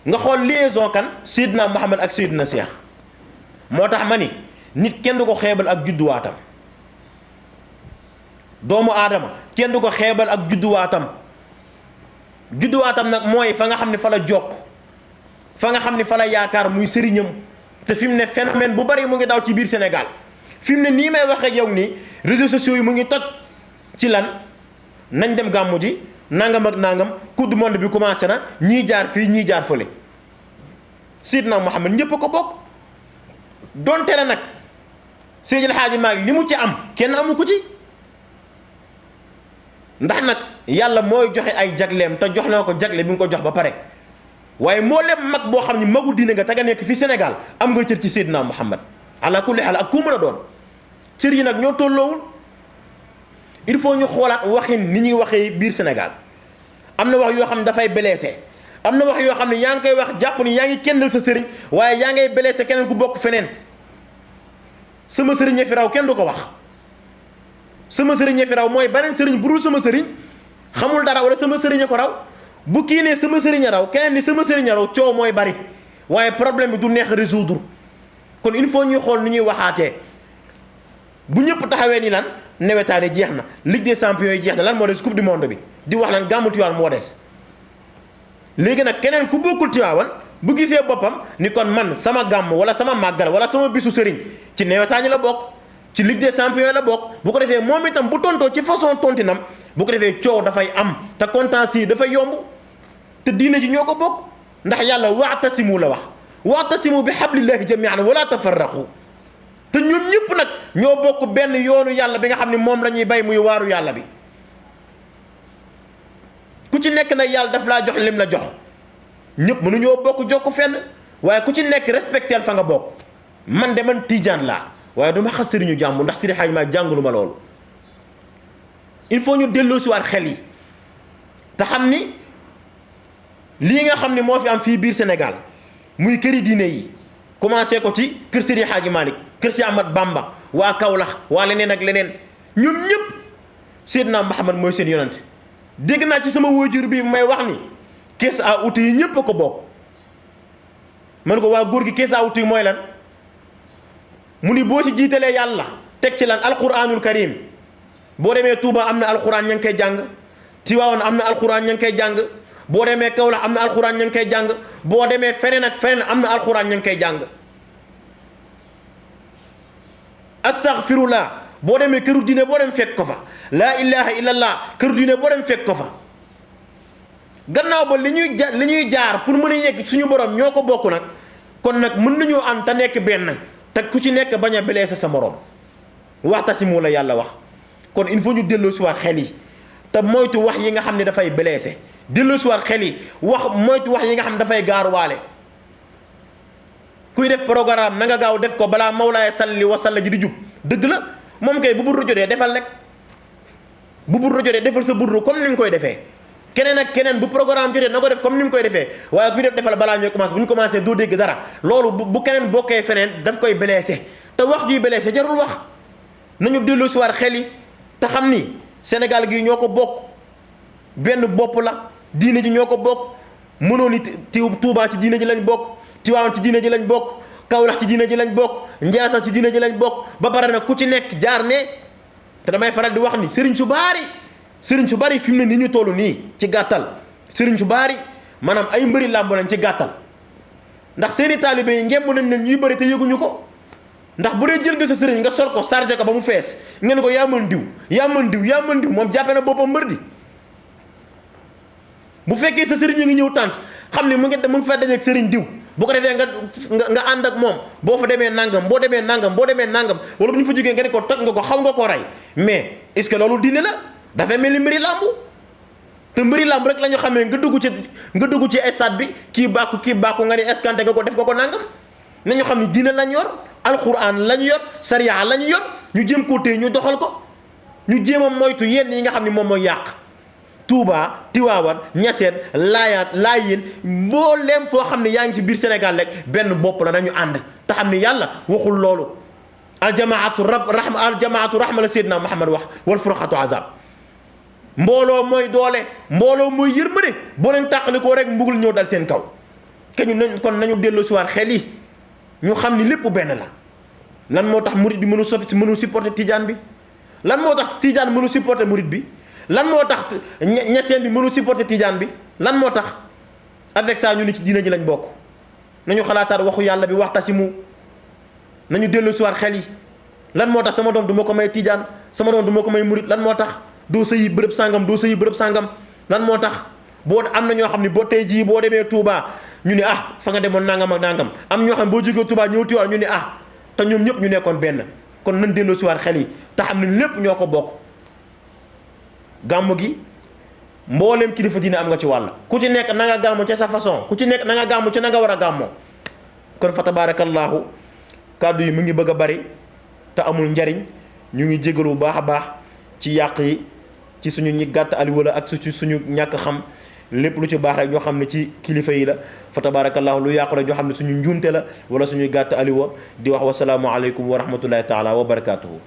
nga xool liaison kan Seydina Muhammad ak Seydina Cheikh moo tax ma ni nit kenn du ko xeebal ak judduwaatam doomu aadama kenn du ko xeebal ak judduwaatam nag mooy fa nga xam ne fa la jokk fa nga xam ne fa la yaakaar muy sëriñam te fi mu ne phénomène bu bari mu ngi daw ci biir Sénégal fi mu ne nii may wax ak yow nii réseaux sociaux yi mu ngi toj ci lan nañ dem gàmmu ji nangam ak nangam coupe du monde bi commencé na ñii jaar fii ñii jaar fële Seydina Muhammad ñëpp a ko bokk donte la nag Seydil Hadji Malick li mu ci am kenn amu ko ci ndax nag yàlla mooy joxe ay jagleem te jox na ko jagle bi nga ko jox ba pare waaye moo lem mag boo xam ne magu diine nga te nga nekk fi Sénégal am nga cër ci Seydina Muhammad ala kulli xaal ak ku mën a doon cër yi nag ñoo tolloowul il faut ñu xoolaat waxin ni ñuy waxee biir Sénégal am na wax yoo xam ne dafay blessé am na wax yoo xam ne yaa ngi koy wax jàpp ni yaa ngi kennal sa sëriñ waaye yaa ngay blessé keneen ku bokk feneen sama sëriñ fi raw kenn du ko wax sama sëriñ fi raw mooy beneen sëriñ bu dul sama sëriñ xamul dara wala sama sëriñ ko raw bu kii ne sama sëriñ raw keneen ni sama sëriñ raw coow mooy bari waaye problème bi du neex résoudre kon il faut ñuy xool ni ñuy waxaatee bu ñëpp taxawee ni lan newetaane jeex na Ligue des champions yi jeex na lan moo des coupe du monde bi di wax lan gàmmu Tiwaawan moo des léegi nag keneen ku bokkul Tiwaawan bu gisee boppam ni kon man sama gàmm wala sama màggal wala sama bisu sëriñ ci newetaane la bokk ci Ligue des champions la bokk bu ko defee moom itam bu tontoo ci façon tontinam bu ko defee coow dafay am te contentieux dafay yomb te diine ji ñoo ko bokk ndax yàlla wa'tasimu la wax wa'tasimu bi hablillahi jami'an wala tafarraqu te ñoom ñëpp nag ñoo bokk benn yoonu yàlla bi nga xam ne moom la ñuy bay muy waaru yàlla bi ku ci nekk nag yàlla daf laa jox lim la jox ñëpp mënuñoo bokk jokk fenn waaye ku ci nekk respecteel fa nga bokk man de man tiijaan laa waaye du ma xas sëriñu jàmbu ndax Seydi Hadji Malick jàngulu ma loolu il faut ñu delloo si waat xel yi te xam ni lii nga xam ne moo fi am fii biir Sénégal muy këri diine yi commencé ko ci kër Seydi Hadji Malick kër si Ahmad Bamba waa Kaolack waa leneen ak leneen ñoom ñëpp Seydina Muhammad mooy seen yonent dégg naa ci sama waajur bi may wax ni caisse à outils yi ñëpp a ko bokk man ko waa góor gi caisse à outils yi mooy lan mu ni boo si jiitalee yàlla teg ci lan alquranul karim boo demee Touba am na alquran ña ngi koy jàng Tiwaawan am na alquran ña ngi koy jàng boo demee Kaolack am na alquran ña ngi koy jàng boo demee feneen ak feneen am na alquran ña ngi koy jàng astaghfirullah boo demee këru diine boo dem fekk ko fa laa ilaha illallah këru diine boo dem fekk ko fa gannaaw ba li ñuy jaar pour mën a yegg suñu borom ñoo ko bokk nag kon nag mën nañoo am te nekk benn te ku ci nekk bañ a blessé sa morom wa'tasimu la yàlla wax kon il faut ñu delloo si waat xel yi te moytu wax yi nga xam ne dafay blessé delloo si waat xel yi moytu wax yi nga xam ne dafay gaaruwaale kuy def programme na nga gaaw def ko balaa mawlaaya salli wa salla ji di jub dëgg la moom kay bu burdu jotee defal rek bu burdu jotee defal sa burdu comme ni nga koy defee keneen ak keneen bu programme jotee na ko def comme ni mu koy defee waaye kuy def defal balaa ñooy commencé bu ñu commencé doo dégg dara loolu bu keneen bokkee feneen daf koy blessé te wax juy blessé jarul wax nañu delloo si waat xel yi te xam ni Sénégal gi ñoo ko bokk benn bopp la diine ji ñoo ko bokk mënoo ni Tuubaa ci diine ji lañ bokk Tiwaawan ci diine ji lañ bokk Kaolack ci diine ji lañ bokk Njaasaan ci diine ji lañ bokk ba pare nag ku ci nekk jaar ne te damay faral di wax ni sëriñ su bari fi mu ne ni ñu toll nii ci gàttal sëriñ su bari maanaam ay mbëri làmb lañ ci gàttal ndax seeni taalibe yi ngemb nañ leen ñuy bëri te yëguñu ko ndax bu dee jël nga sa sëriñ nga sol ko chargé ko ba mu fees ngeen ko yaa mën diw moom jàppee na boppam mbër di bu fekkee sa sëriñ ngi ñëw tànt xam ne mu ngi fa dajeeg sëriñ diw bu ko defee nga ànd ak moom boo fa demee nangam boo demee nangam wala bu ñu fa jógee nga ne ko toj nga ko xaw nga ko rey mais est-ce que loolu diine la dafay mel ni mbëri làmb te mbëri làmb rek la ñu xamee nga dugg ci stade bi kii bàkku nga ne escanté nga ko def ko nangam nañu xam ni diine lañ yor alquran lañ yor sariya lañ yor ñu jéem koo téye ñu doxal ko ñu jéem a moytu yenn yi nga xam ne moom mooy yàq Touba Tiwaawan Ñaseen Laayeen mbooleem foo xam ne yaa ngi ci biir Sénégal rek benn bopp la nañu ànd te xam ne yàlla waxul loolu aljamaatu rahma la Seydina Muhammad wax wal furqatu azab mbooloo mooy doole mbooloo mooy yërmande boo leen tàqalikoo rek mbugul ñëw dal seen kaw kañu nañ kon nañu delloo si waat xel yi ñu xam ni lépp benn la. lan moo tax murid bi mënu supporter tijaan bi lan moo tax tijaan mënu supporter murid bi lan moo tax ñaseen bi mënu supporter tijaan bi lan moo tax avec ça ñu ni ci diina ji lañ bokk. nañu xalaataat waxu yàlla bi waxtasimu nañu dellu si waat xel yi lan moo tax sama doom du ma ko may tijaan sama doom du ma ko may murid lan moo tax doo sëyi bërëb sàngam doo sëyi bërëb sàngam lan moo tax boo am na ñoo xam ne boo tey jii boo demee Touba ñu ne ah fa nga demoon nangam ak nangam am ñoo xam ne boo jógee Touba ñëw Tiwaawan ñu ne ah te ñoom ñëpp ñu nekkoon benn kon nañ delloo si waat xel yi te xam ne lépp ñoo ko bokk. gàmmu gi mbooleem kilifa diine am nga ci wàll ku ci nekk na nga gàmmu ca sa façon ku ci nekk na nga gàmmu ca na nga war a gàmmoo kon fa tabaarakallaahu kàddu yi mu ngi bëgg a bari te amul njariñ ñu ngi jégalu bu baax a baax ci yàq yi ci suñu ñi gàtt ali wala ak ci suñu ñàkk xam lépp lu ci baax rek ñoo xam ne ci kilifa yi la fa tabaarakallaahu lu yàqu rek ñoo xam ne suñu njuumte la wala suñuy gàtt aliwa di wax wasalaamu aleykum wa rahmatullahi taala wa barakaatuhu.